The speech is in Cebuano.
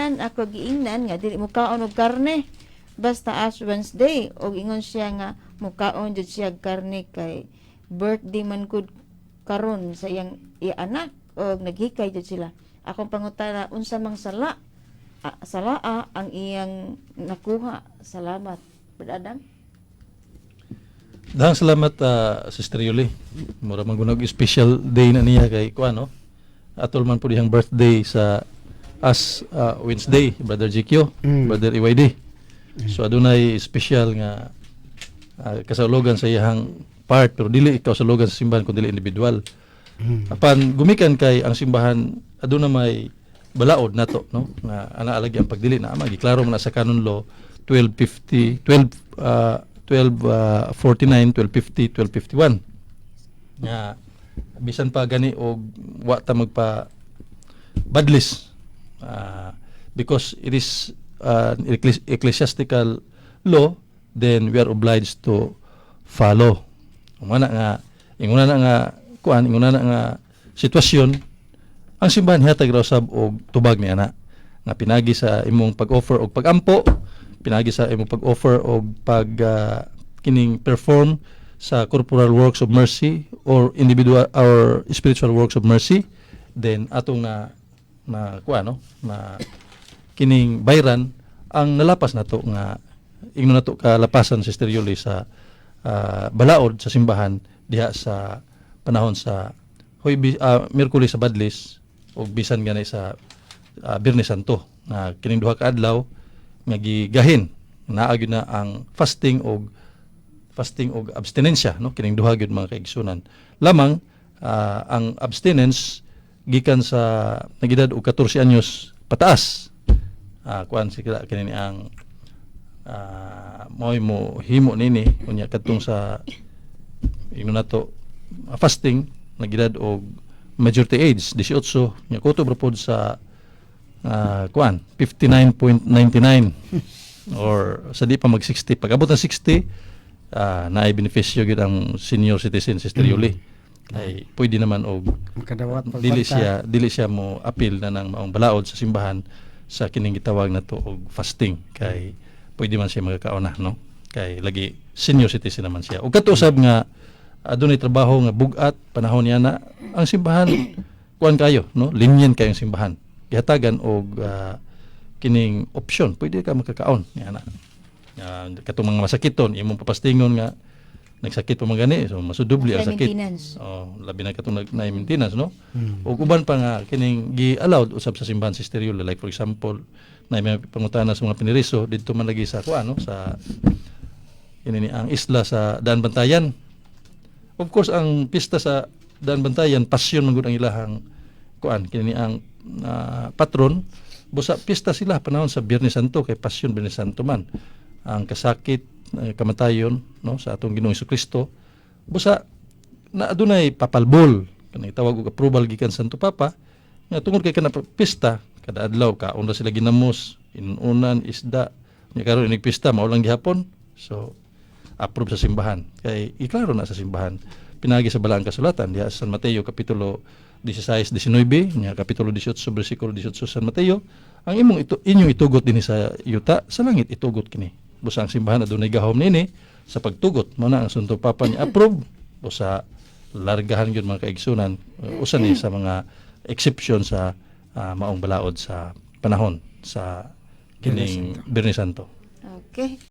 Tanan ako giingnan nga dili mukaon og karne basta Ash Wednesday, og ingon siya nga mukaon jud siya og karne kay birthday man gud karon sa iyang iya anak, og naghikay jud sila. Akong pangutana, unsa mang salaa ang iyang nakuha? Salamat, Brother Adam. Dahang salamat, Sister Yuli. Mura man gunag special day na niya kay kuan, no. Atol man po dihang birthday sa Ash Wednesday, Brother GQ, Brother EYD. So adunay special nga kasaulogan sa iyang part, pero dili ikaw sa sa simbahan kun dili individual. Apan gumikan kay ang simbahan aduna may balaod nato, no, nga ana lagi ang pagdili na ama giklaro man na sa canon law 1250, 12 12 49, 1250, 1251 nga bisan pa gani og wa ta magpa badlis, because it is ecclesiastical law, then we are obliged to follow. Umana nga inguna na nga kuan, inguna na nga sitwasyon, ang simbahan hatag ra usab og tubag ni ana nga pinagi sa imong pag-offer og pagampo, pinagi sa imong pag-offer og pag kining perform sa corporal works of mercy or individual or spiritual works of mercy, then atong na na kuan, no, na kining bayran ang nalapas nato nga ingno nato kalapasan, Sister Yuli, sa balaod sa simbahan diha sa panahon sa Huwebes, Miyerkules sa Badlis ug bisan gani sa Biyernes Santo nga kining duha ka adlaw nga gigahin naa gyud na ang fasting og abstinensya, no? Kining duha gyud, mga kaigsunan, lamang ang abstinence gikan sa nagedad og 14 anyos pataas. Kuan sila kini ang mo'y mo himo nini. Unya kadtong sa ingno nato fasting, nagedad og majority age 18 nya kutob ra pod sa kuan 59.99 or sa di pa mag 60. Pag abot ng 60, naay benepisyo gyud ang senior citizen, Sister Yuli, ay pwede naman og makadawat pag dili bata. Siya mo apil na ng maong balaod sa simbahan sa kining gitawag na to og fasting kay pwede man siya magakaon na, no, kay lagi senior citizen naman siya. Ug kato usab nga adunay trabaho nga bug-at panahon niya na ang simbahan kuan kayo, no, lenient kayo ang simbahan, gihatagan og kining option, pwede ka makakaon niya na. Katong mga masakiton, imong papastingon nga nagsakit pa man gani, so masudubli ang Sa sakit. Maintenance. Oh, labi na katong na maintenance, no? Ug uban pa nga kining gi-allowed usab sa simbahan, Sister Yula, like for example, na may pangutana sa mga piniriso didto man lagi sa kuan, no, sa kini ni ang isla sa Daan Bantayan. Of course, ang pista sa Daan Bantayan, pasyon man gud ang ilahang kuan, kini ni ang patron. Busa pista sila panahon sa Biyernes Santo kay pasyon Biyernes Santo man ang kasakit, kamatayon, no, sa atong Ginoong Kristo. Busa na adunay papal bull kanang tawag og approval gikan Santo Papa nga tungod kay kana pista kada adlaw kaon ra sila ginamos, inunan, isda. Nya karon inig pista mao lang gihapon, so approve sa simbahan kay iklaro na sa simbahan pinagi sa Balaang Kasulatan diha sa San Mateo kapitulo 16 19 nya kapitulo 18 bersikulo 18 San Mateo: ang imong ito inyong itugot dinhi sa yuta, sa langit itugot kini. Busa ang simbahan adunay gahom nini sa pagtugot. Mao na ang Santo Papa ni approve, busa largahan gyud, mga kaigsunan. Usa ni sa mga exception sa maong balaod sa panahon sa kining Biyernes Santo. Okay.